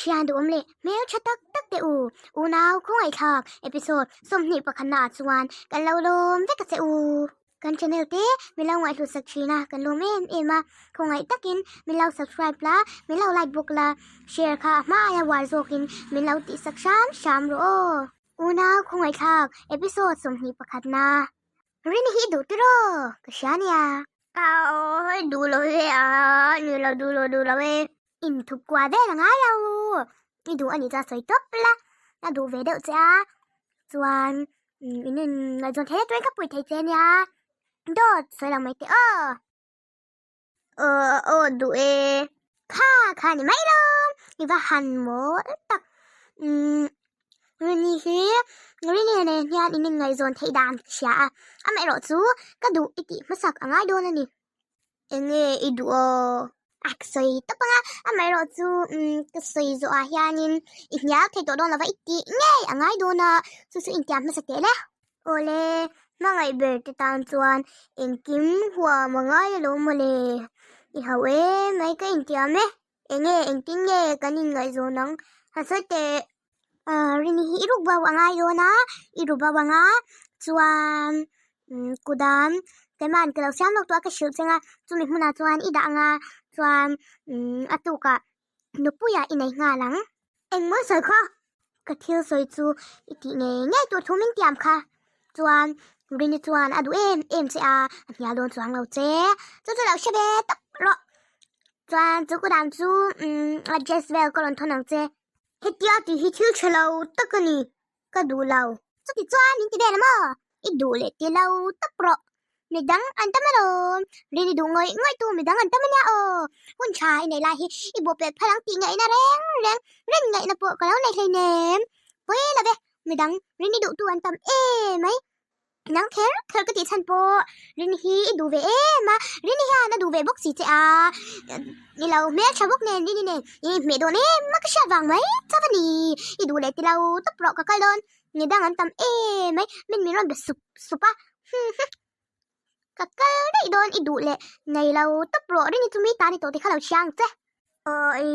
Thian duhawm leh hmeltha tak tak teh u, unau khawngaihthlak episode 21 naah chuan kan lo lawm vek a che u. Kan channel te min lo ngaihhlut sak thin a, kan lawm em em a, khawngaih takin min lo subscribe la, min lo like bawk la, share kha a hma aia uar zawkin min lo tih sak hram hram rawh aw. Unau khawngaihthlak episode 21 na. Rini hi i duh tiraw? Ka hria nia. Aw, duh lo e a, ni lo duh lo duh lo e. Inthup kua vel a ngai lo. I duh a nih chuan sawi tawp la, a duh ve deuh che a, chuan in in ngaihzawn thei turin ka pui thei che nia. Dawt sawi lo mai teh aw. Aw aw duh e. Kha kha ni mai lo, i va han mawl tak. Umm Rini hi Rini nen hian in inngaihzawn theih dan ka hria a, amaherawh chu ka duh i tih hmasak a ngai dawn a ni. Enge i duh aw? A ka sawi tawp ang a, amaherawh chu umm ka sawi zawhah hianin i hnial thei tawh dawn lo va i tih ngei a ngai dawn a, chu chu intiam hmasa teh le. Awle, hmangaih ber te tan chuan engkim huam a ngai alawm mawle. I hauh em mai ka intiam e. Enge engtin nge kan inngaihzawn ang? Han sawi teh. Ahh Rini hi i ruk bo a ngai dawn a, i ru bo ang a, chuan kudam keima'n ka lo siam lawk tawh a ka hrilh cheng a, chumi hmunah chuan i dah ang a, chuan a tukah nupuia i nei nghal ang. Engmaw sawi kha? Ka thil sawi chu i tih ngei ngei tur thu min tiam kha. Chuan Rini chuan a duh em em che a, a hnial dawn chuang lo che. Chu chu lo hre ve tawp rawh. Chuan chu kudam chu umm address vel ka rawn thawn ang che. Hetia tih hi thil tha lo tak a ni. Ka duh lo. Chuti chuan min ti vel a maw? I duh leh ti lo tawp rawh. Midang an tam alawm. Rin i duh ngawih ngawih tu midang an tam ania aw. Hun tha i nei lai hi i bawhpelh phal ang tih ngaihna reng reng rin ngaihna pawh ka lo nei hleinem. Pawi lo ve, midang rin i duh tu an tam em mai. Nang kher kher ka tih chhan pawh Rin hi i duh ve em a, Rin hian a duh ve bawk si che a, ni lo hmeltha bawk nen Rini nen i hmeh dawn em a ka hriat vang mai chauh a ni, i duh leh ti lo tawp rawh ka kal dawn, ni dang an tam em mai min min rawn be sup sup a, hum hum ka kal daih dawn i duh leh nei lo tawp rawh Rini chu mi ta ni tawh te kha lo hria ang che. Aw i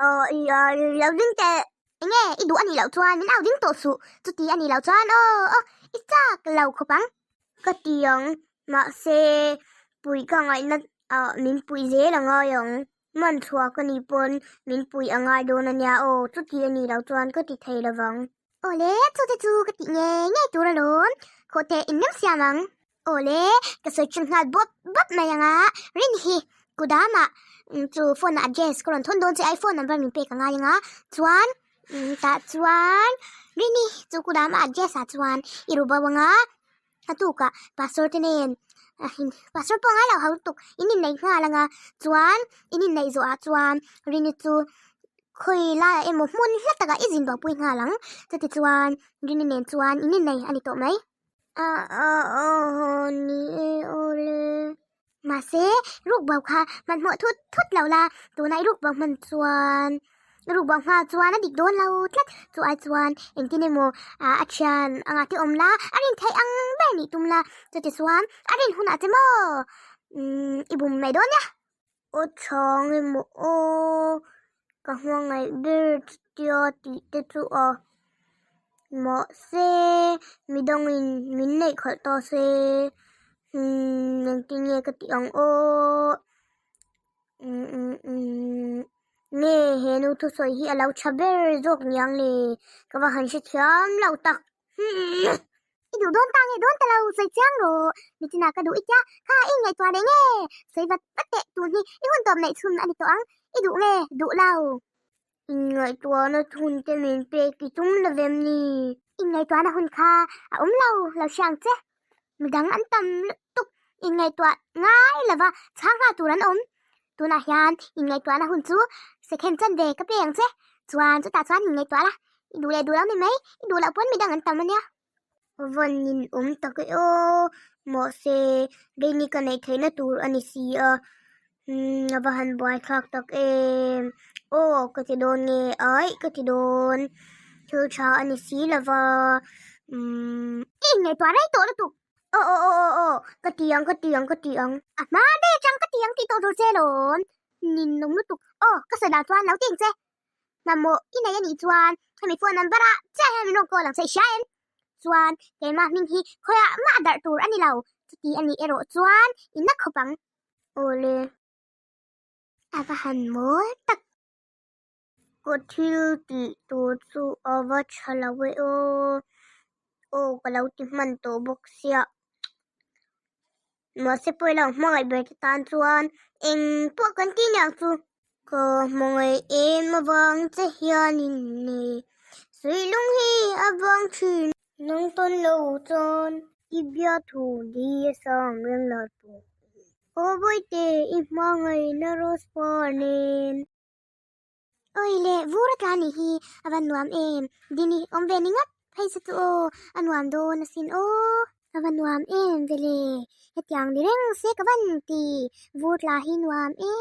aw i aw lo ding teh. Enge i duh a nih loh chuan min au ding tawh suh, chuti a nih loh chuan aw aw i chak lo khawp ang. Ka ti ang, mahse puih ka ngaihna ah min puih zel a ngai ang, man chhuah ka nih pawn min puih a ngai dawn a nia aw, chuti a nih loh chuan ka ti thei lo vang. Awle, chu te chu ka tih ngei ngei tur alawm, khawhte in nem siam ang. Awle, ka sawi ṭhin nghal bawp bawp mai ang a, rin hi kudamah chu phone ah address ka rawn thawn dawn che a, i phone number min pek a ngai ang a, chuan tah chuan rini chu kudamah address ah chuan i ru bo ang a, a tukah pastor te nen pastor pawh a ngai lo hau lutuk in inneih nghal ang a, chuan in inneih zawhah chuan rini chu khawi laiah emaw hmun hla takah i zin bo pui nghal ang, chutichuan rini nen chuan in innei a ni tawh mai. A a a ni e aw le. Mahse, rukbo kha hmanhmawh thut thut lo la, tunah i rukbo hman chuan rukbo hma chuan a dik dawn lo tlat. Chu ai chuan engtin emaw a thian anga te awm la, a rin theih ang ber nih tum la, chuti chuan a rin hunah che maw umm i bum mai dawn nia. Aw chhang emaw aw ka hmangaih ber chutia tih te chu a mahse midangin min neih khalh ta se umm engtin nge ka tih ang aw umm umm umm nge he nu thusawi hi a lo tha ber zawk niang le ka va han hrethiam lo tak humm. I duh dawn ta nge dawn ta lo sawi chiang rawh. Nichina ka duh i tia, kha i ngaihtuah leh nge? Sawi vat vat teh tun hi i hun tawp neih chhun a ni tawh ang. I duh nge? Duh lo. Inngaihtuahna hun te min pek i tum lo vem ni? Inngaihtuahna hun kha a awm lo, lo hria ang che. Midang an tam lutuk inngaihtuah ngai lova chhang nghal tur an awm. Tunah hian inngaihtuahna hun chu second chanve ka pe ang che. Chuan chutah chuan inngaihtuah la, i duh leh duh lo ni mai, i duh loh pawn midang an tam ania. Vawn in awm tak e aw, mahse Rini ka neih theihna tur a ni si a, umm a va han buai thlak tak em, aw ka ti dawn nge aih ka ti dawn, thil tha a ni si lova, umm. I inngaihtuah rei tawh lutuk. Aw aw aw aw aw ka ti ang ka ti ang ka ti ang. A hma daih atang ka ti ang tih tawh tur che lawm. Ninawm lutuk. Aw ka sawi dan chuan lo ti ang che. Mamawh i nei a nih chuan hemi phone number ah chiah hian min rawn call ang che i hria em? Chuan keimah hming hi khawiah mah a darh tur a ni lo, chuti a nih erawh chuan i na khawp ang. Awle. A va han mawl tak. Ka thil tih tur chu a va tha lo e aw. Aw ka lo ti hman tawh bawk sia. Mahse pawh ilo hmangaih ber te tan chuan eng pawh kan ti niang chu. Ka hmangaih em avang che hianin nei suihlung hi a vang thin. Nang tawn lo chuan i bia thu ni a sang reng la tawh. Aw Bawihte i hmangaihna rose par nen. Awi le vur a tla nih hi a va nuam em Dini awm ve ni ngat phei se chu aw a nuam dawn asin aw. A va nuam em ve le hetiang ni reng se ka van ti vur tla hi nuam e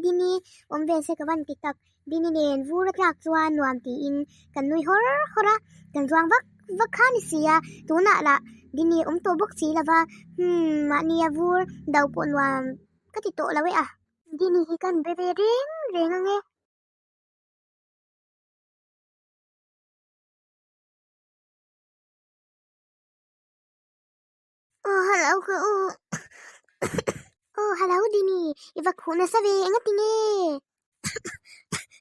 Dini awm ve se ka van ti tak Dini nen vur a tlak chuan nuam tiin kan nui hawr hawr a kan zuang vak vak kha ni si a tunah lah Dini awm tawh bawk si lova hmm mahnia vur do pawh nuam ka ti tawh lo e a. Dini hi kan be ve reng reng ang e. Aw hello ka u. Aw hello Dini, i va khuh nasa ve engati nge?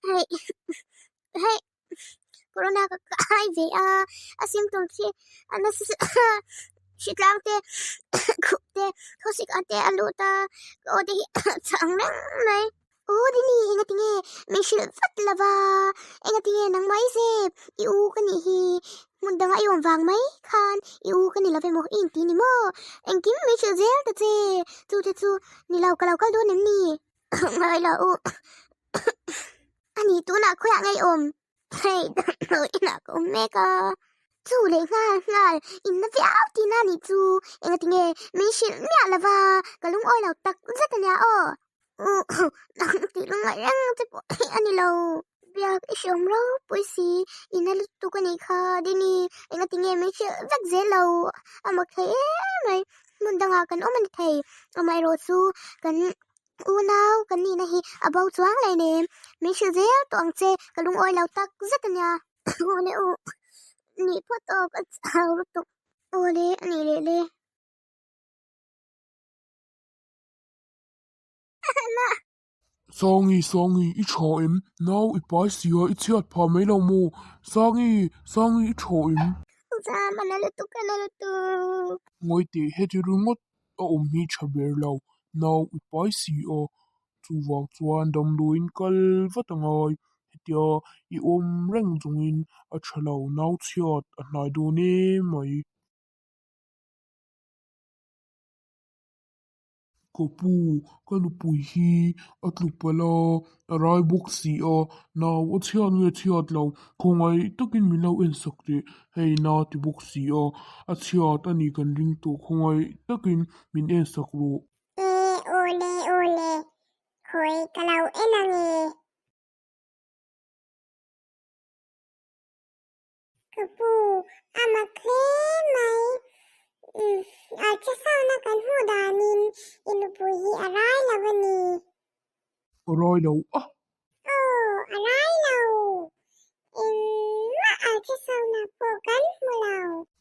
Hei hei corona ka kai ve a, a symptoms hi a nasa hritlang te khuh te khawsik ah te a lut a ka aw te hi chang reng mai. Aw Dini engati nge min hrilh vat lova engati nge nangmah i zep i u ka nih hi hmun dangah i awm vang mai khan i u ka ni lo emaw i inti ni maw engkim min hrilh zel ta che chu te chu ni lo ka lo kal dawn em ni ngai lo u ani tunah khawiah ngei awm hei damdawi inah ka awm mek a chu leh nghal nghal in na viau tihna anih chu engati nge min hrilh miah lova ka lungawi lo tak zet ania aw nang tih lungngaih reng che pawh hi a ni lo biak i hreawm ropui si in na lutuk anih kha Dini engati nge min hrilh vek zel lo a mak thei em mai hmun dangah kan awm a ni thei amaherawh chu kan Unau kan nihna hi a bo chuang leh nem. Min hrilh zel tawh ang che, ka lungawi lo tak zet a nia. Awle u, nih phawt aw ka chau lutuk. Awle a nih leh le. Sangi, Sangi, i tha em? Nau i pai si a, i chhiat phah mai lo maw? Sangi, Sangi, i tha em? Zam, a na lutuk, a na lutuk. Ngawi teh, heti ringawt a awm hi tha ber lo, nau i pai si a, chuvang chuan damdawiin kal vat a ngai, hetia i awm reng chungin a tha lo, nau chhiat a hnai dawn em mai. Ka pu, ka nupui hi a tlu palh a, a rai bawk si a, nau a chhiat nge chhiat lo, khawngaih takin min lo en sak teh, hei na ti bawk si a, a chhiat a ni kan ring tawh khawngaih takin min en sak rawh. E awle awle, khawi ka lo en ange. Ka pu, a mak hle mai. Umm, ultrasound a kan hmuh danin i nupui hi a rai lo a ni. A rai lo a? Aw, a rai lo. Engmah ultrasound ah pawh kan hmu lo.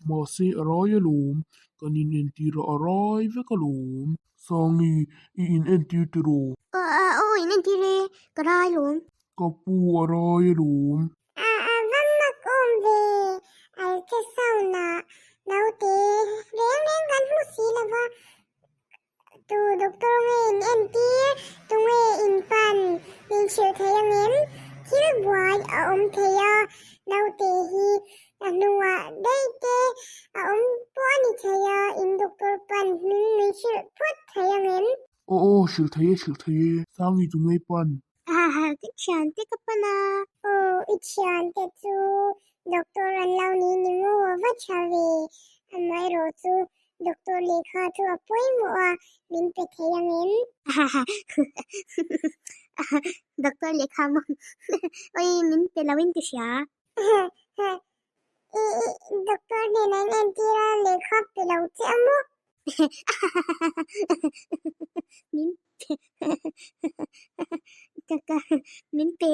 Mahse a rai alawm, kan inentir a, a rai vek alawm. Sangi, i inentir tiraw? Aw, inentir e, ka rai alawm. Ka pu a rai alawm. A a va mak awm ve, ultrasound ah naute reng reng kan hmu si lo va, tu doctor nge in entir, tu nge in pan min hrilh thei angem, thil buai a awm thei a, naute hi a hnuah daih te a awm pawh a ni thei a, in doctor pan hming min hrilh phawt thei angem. Aw aw, hrilh thei e, hrilh thei e, Sangi tu nge pan? Haha, ka thiante ka pan a. Aw, i thiante chu doctor an lo ni ni maw? A va tha ve. Amaherawh chu doctor lehkha chu a pawimawh a, min pe thei ang em? Haha, doctor lehkha maw? Oi, min pe lo in ti hria. I, i, doctor hnenah in entir a, lehkha pe lo che a maw? Min pe ka ka min pe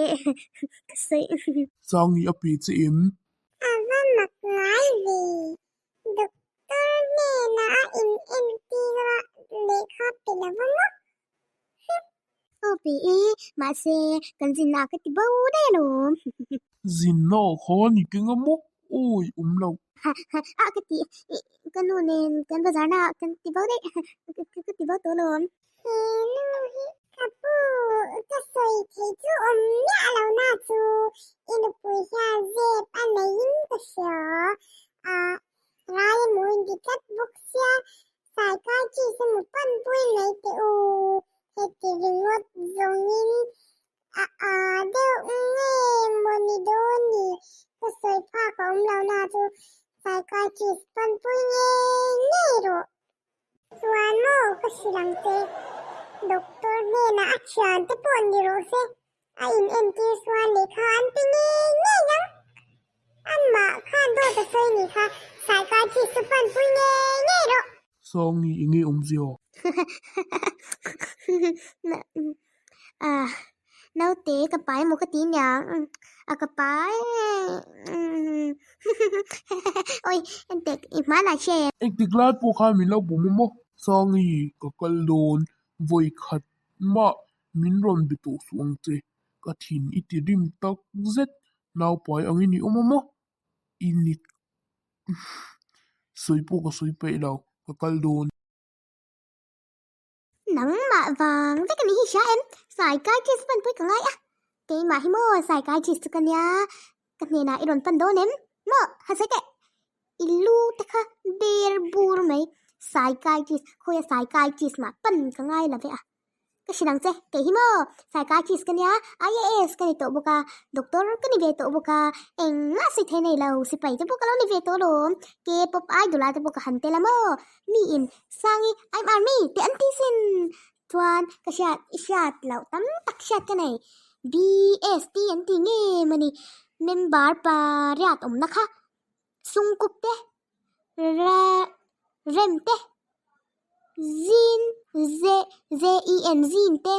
ka sawi. Sangi a pe che em? A va mak ngai ve. Doctor hnenah a in entir a lehkha pe lo va maw? Huh. Aw pe e, mahse kan zinna ka ti bo daih alawm. Zinna ah khan i keng a maw? Awi awm lo. Ha ha a ka ti ka nu nen kan bazar na ah kan ti bo daih ka ti bo tawh alawm. He nu hi ka pu ka sawi thei chu awm miah lo na chu i nupui hian zep a neiin ka hria a rai emaw in ti tlat bawk sia psychiatrist emaw panpui mai teh u heti ringawt zawngin A a deuh nge maw ni dawn ni? Ka sawi phak a awm lo na chu psychiatrist panpui ngei ngei rawh. Chuan maw ka hrilh ang che, doctor hnenah a thian te pawh ni rawh se, a in entir chuan lehkha an pe ngei ngei ang. Amah khan dawt a sawi ni kha psychiatrist chu panpui ngei ngei rawh. Sangi enge awmzia? Ah, naute ka pai maw ka ti niang, a ka pai Oi, entek i hmanah hria em? Engtik lai pawh khan min lo bum a maw? Sangi, ka kal dawn, vawi khat mah min rawn be tawh suh ang che, ka thin i ti rim tak zet, naupai angin i awm a maw? I ni sawi pawh ka sawi peih lo, ka kal dawn. Nangmah vang vek a ni hi hria em? Psychiatrist panpui ka ngai a, keimah hi maw psychiatrist chu ka nia, ka hnenah i rawn pan dawn em? Maw ha sawi teh, i lu te kha ber bur mai, psychiatrist, khawia psychiatrist mah pan ka ngai lo ve a. Ka hrilh ang che, kei hi maw psychiatrist ka nia, IAS ka ni tawh bawk a, doctor ka ni ve tawh bawk a, engmah sawi thei nei lo, sipai te pawh ka lo ni ve tawh alawm, K-pop idol ah te pawh ka han tel a maw, mi in Sangi I'm army tih an ti sin chuan ka hriat i hriat loh tam tak hriat ka nei, BST an ti nge mawni member pariat awmna kha Sungkuk te Rem te Zin Z-E-N Zin te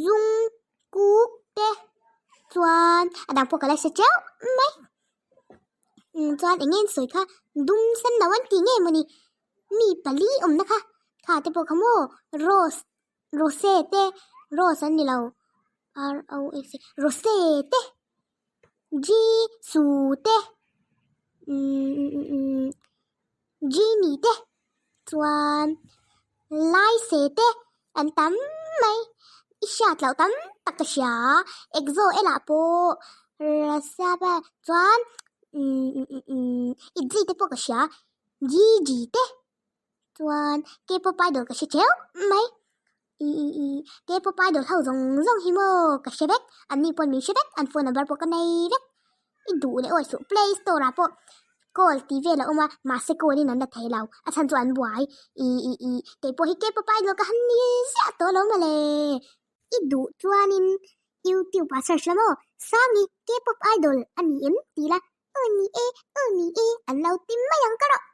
Zungkuk te chuan a dang pawh ka la hre teuh mai. Chuan eng nge an sawi kha dum sen lo an tih nge mawni mi pali awmna kha kha te pawh kha maw rose rose te rose an ni lo r o s e rose te ji su te umm genie te chuan lai se te an tam mai i hriat loh tam tak ka hria exo elah pawh rsa chuan umm itzi te pawh ka hria gigi te chuan k-pop idol ka hre theuh mai ih k-pop idol ho zawng zawng hi maw ka hre vek an ni pawn min hre vek an phone number pawh ka nei vek i duh leh awi suh play store ah pawh call tih vel a awm a mahse call in an la thei lo a chhan chu an buai ih ih ih kei pawh hi k-pop idol ka han ni ziah tawh lo mawle i duh chuanin youtube ah search la maw Sangi k-pop idol a ni em tih la aw ni e aw ni e an lo ti mai ang ka rawh.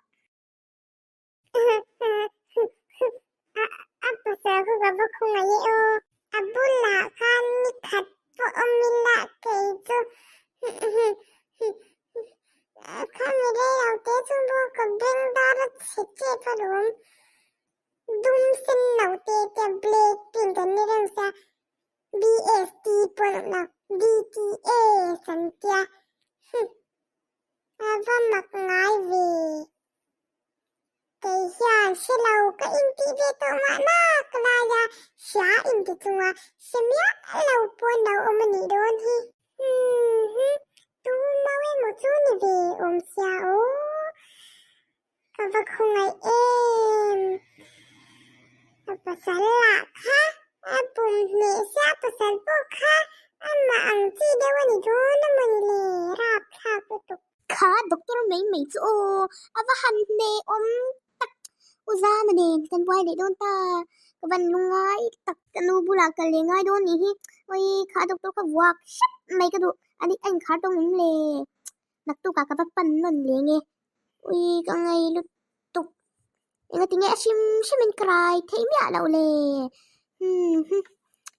A pasal khu ka va khawngaih e aw. A bulah khan ni khat pawh awm ila kei chu khami rei lo te chu pawh ka beng dar a chhe tep alawm. Dum sen lo te te black pink an ni reng sia BST pawh an awm lo BTS an tia. A va mak ngai ve. Kei hian hre lo ka intih ve tawh mahna ka lai a, hria inti chunga hre miah lo pawn lo awm a nih dawn hi. Umm tu mau emaw chu ni ve awm sia aw. Ka va khawngaih em. A pasal lah kha a pum hneh sia pasal pawh kha amah ang chi deuh a ni dawn a mawni le rapthlak lutuk. Kha doctor mai mai chu aw a va han hneh awm tak u Zama nen kan buai leh dawn ta ka van lungai tak ka nu bulah kal leh ngai dawn nih hi awi kha doctor kha vuak hrep mai ka duh a ni a inkhar tawng em le naktukah ka va pan nawn leng e ui ka ngei lutuk. Engatinge a hrim hrimin ka rai theih miah loh le? Hmm hmm.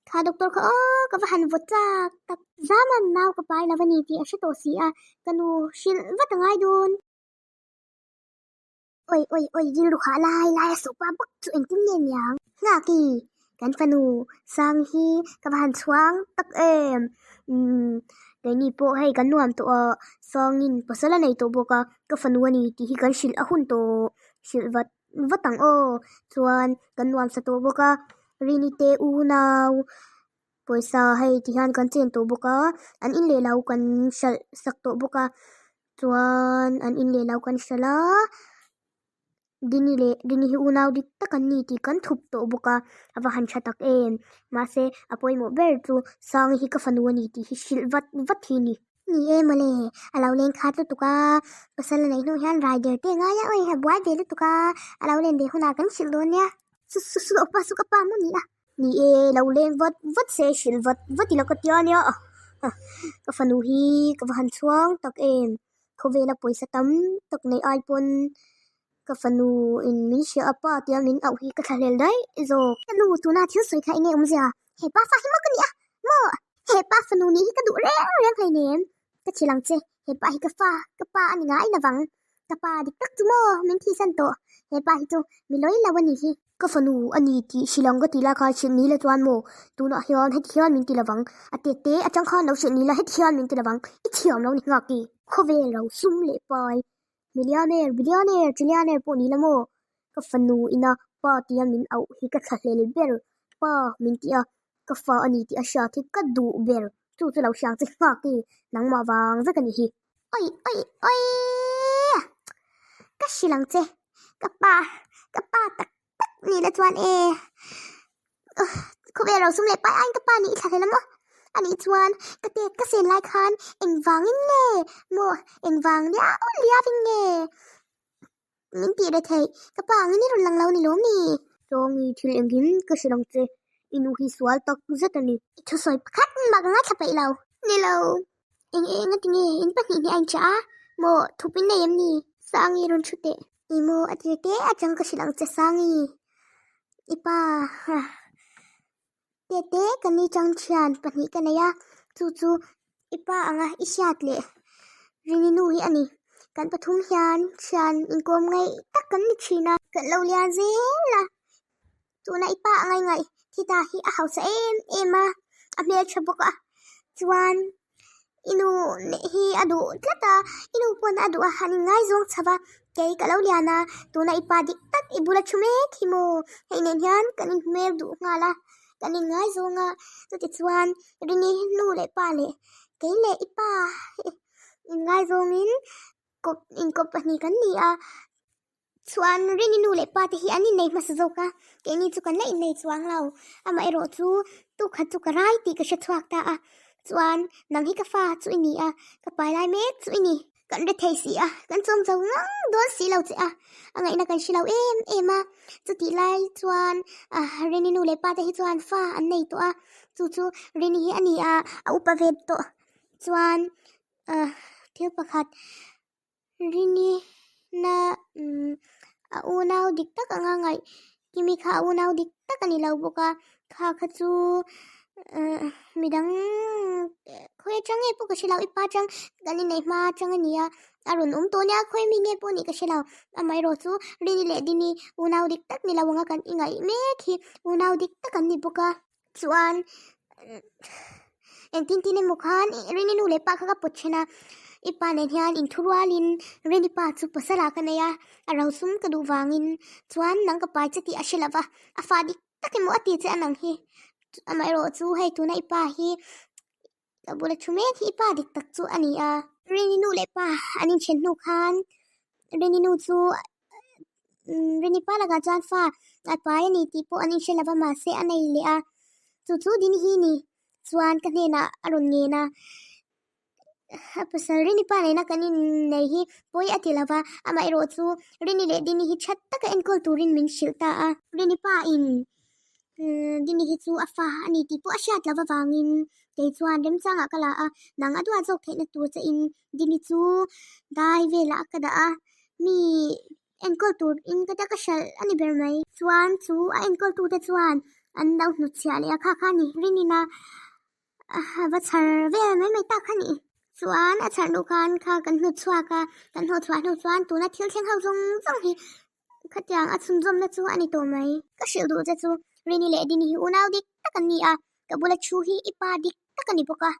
Kha doctor kha aw ka va han vaw chak tak. Zaman nau ka pai lo a ni tih a hre tawh si a, ka nu hrilh vat a ngai dawn. Oi oi oi rilru hah lai lai a sopa bawk chu engtin nge niang? Nghaki, kan fanu sang hi ka va han chhuang tak em? Umm keini pawh hei kan nuam tawh a, sangin pasal a nei tawh bawk a, ka fanu a ni tih hi kan hrilh a hun tawh hrilh vat vat ang aw. Chuan kan nuam sa tawh bawk a, Rini te unau pawisa hei ti hian kan chen tawh bawk a, an in leh lo kan hralh sak tawh bawk a. Chuan an in leh lo kan hralh a, Dini leh Dini hi unau dik tak an ni tih kan thup tawh bawk a, a va han tha tak em. Mahse a pawimawh ber chu Sangi hi ka fanu a ni tih hi hrilh vat vat hi a ni. Ni e mawle, a lo leng khat lutuk a, pasal a neih hnu hian rai der te ngai a, awi a buai ve lutuk a, a lo len ve hunah kan hrilh dawn nia. Su su su a pa su ka pa maw ni a. Ni e, lo leng vat vat se hrilh vat vat ila ka tia nia. Ka fanu hi ka va han chhuang tak em. Khawvela pawisa tam tak nei ai pawn ka fanu in min hria a pa tia min auh hi ka thlahlel daih zawk. Ka nu tuna thil sawi kha enge awmzia? He pa fa hi maw ka ni a? Maw? He pa fanu nih hi ka duh reng reng hleinem. Ka thil ang che, he pa hi ka fa, ka pa a ni ngai lovang. Ka pa dik tak chu maw min thihsan tawh, he pa hi chu mi lawi lo a nih hi. Ka fanu a ni tih hrilh ang ka ti lai khan hrilh ni la chuan maw tunah hian heti hian min ti lovang, a te te atang khan lo hrilh ni la heti hian min ti lovang, i thiam lo ni nghak i. Khawvel lo sum leh pai, millionaire, billionaire, trillionaire pawh ni la maw? Ka fanu ina pa tia min auh hi ka thlahlel ber, pa min ti a, ka fa a ni tih a hriat hi ka duh ber, chu chu lo hriang che nghak i, nangmah vang vek a ni hi. Oi oi oi ka hrilh ang che ka pa ka pa tak tak ni la chuan e khawvel ro sum leh pai aiin ka pa nih i thla hlel a maw anih chuan ka tet ka sen lai khan engvangin nge maw engvang liau liauin nge Min tih re theih, ka pa angin i rawn lang lo ni lawm ni? Chawngi thil engkim ka hrilh ang che, i nu hi sual tak zet a ni. I thusawi pakhat mah ka ngaithla peih lo. Ni lo, eng eng a ti nge in pahnih hnih a inchah a, maw thup in nei em ni? Sangi rawn thu teh. I maw a tir te atang ka hrilh ang che Sangi, i pa Tete ka ni chang thian pahnih ka nei a, chu chu i pa anga i hriat leh Rini nu hi a ni. Kan pathum hian thian inkawm ngaih tak kan ni thin a. Kan lo lian zel a, tuna i pa anga i ngaih thi ta hi a hausa em em a, a hmeltha bawk a, chuan I nu hi a duh tlat a, i nu pawn a duh a, han inngaizawng chho va, kei ka lo lian a, tuna i pa dik tak i bula thu mek hi maw, hei nen hian kan inhmel duh nghal a, kan inngaizawng a, chutichuan Rini nu leh pa leh kei leh i pa inngaizawngin kawp inkawp pahnih kan ni a. Chuan Rini nu leh pa te hi an innei hmasa zawk a, keini chu kan la innei chuang lo. Amaherawh chu tukhat chu ka rai tih ka hre chhuak ta a, chuan nang hi ka fa chu i ni a, ka pai lai mek chu i ni. Kan re thei si a, kan chawm zo ngang dawn si lo che a, a ngaihna kan hre lo em em a. Chutih lai chuan Rini nu leh pa te hi chuan fa an nei tawh a, chu chu Rini hi a ni a, a upa ve tawh. Chuan thil pakhat. Rini na a unau dik tak anga ngaih Kimi kha a unau dik tak a ni lo bawk a, kha kha chu midang khawi atang nge pawh ka hre lo, i pa atang kan inneih hma atang a ni a, a rawn awm tawh nia khawi mi nge pawh nih ka hre lo, amaherawh chu Rini leh Dini unau dik tak ni lo anga kan ingaih mek hi unau dik tak an ni bawk a. Chuan engtin tin emaw khan Rini nu leh pa kha ka pawt then a, i pa nen hian inthurualin Rini pa chu pasal ah ka nei a, a rosum ka duh vangin chuan nang ka pai che tih a hre lova, a fa dik tak emaw a ti che a nang hi, amaherawh chu hei tuna i pa hi ka bula thu mek hi i pa dik tak chu a ni a. Rini nu leh pa an inthen hnu khan Rini nu chu Rini pa lakah chuan fa a pai a ni tih pawh an inhre lova mahse a nei leh a, chu chu Dini hi ni chuan ka hnenah a rawn ngen a, a pasal Rini pa nena kan innei hi pawi a ti lova, amaherawh chu Rini leh Dini hi that taka enkawl turin min hrilh ta a. Rini pa in Dini hi chu a fa a ni tih pawh a hriat lova vangin kei chuan remchangah ka la a, nang a duat zawk theihna tur che in Dini chu dai velah ka dah a, mi. Enkawl tur in ka ta ka hralh a ni ber mai. Chuan chu a enkawl tute chuan an lo hnutchhiah leh a kha kha a ni. Rinin a va chhar vel mai mai tak a ni. Chuan a chhar hnu khan kha kan hnut chhuak a, kan hnawh chhuah hnu chuan tuna thil thleng ho zawng zawng hi khatiang a chhunzawmna chu a ni tawh mai. Ka hrilh duh che chu Rini leh Dini hi unau dik tak an ni a, ka bula thu hi i pa dik tak a ni bawk a.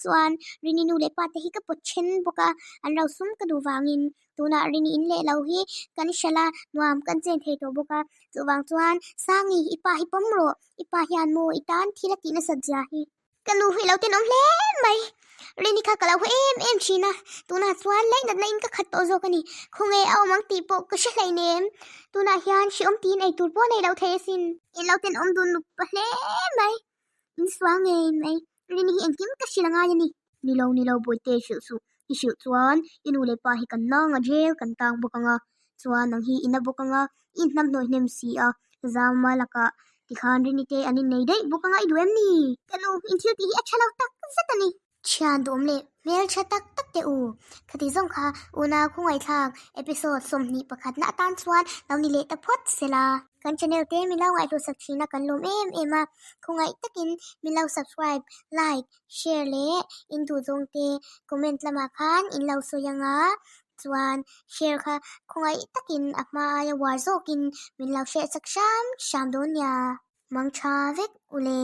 Chuan Rini nu leh pa te hi ka pawt then bawk a, an rosum ka duh vangin tunah Rini in leh lo hi kan hralh a, nuam kan chen thei tawh bawk a. Chuvang chuan Sangi i pa hi pawm rawh, i pa hian maw i tan thil a tih nasat zia hi. Ka nu hi lo tenawm hle mai. Rini kha ka lo haw em em thin a, tunah chuan lainatna in ka khat tawh zawk a ni. Khawnge a awm ang tih pawh ka hre hleinem. Tunah hian hrehawm tiin ei tur pawh nei lo thei asin. In lo tenawm dun nupa hle mai. In sual ngei mai. Rini hi engkim ka hrilh angai a ni. Ni lo ni lo Bawihte hrilh suh. I hrilh chuan i nu leh pa hi kan nang a jail kan tang bawk ang a, chuan nang hi i na bawk ang a, i inhnam hnawi hnem si a, Zama lakah tikhan Rini te an innei daih bawk ang a i duh em ni? Ka nu, in thil tih hi a tha lo tak zet a ni. Thian duhawm leh hmeltha tak tak teh u. Khati zawng kha unau khawngaihthlak episode 21 na atan chuan lo ni leh ta phawt sela. Kan channel te min lo ngaihhlusak thin a kan lawm em em a, khawngaih takin min lo subscribe, like, share leh in duh zawng te comment lamah khan in lo sawi ang a, chuan share kha khawngaih takin a hma aia uar zawkin min lo hriat chak hram hram dawn nia. Mangtha vek ule.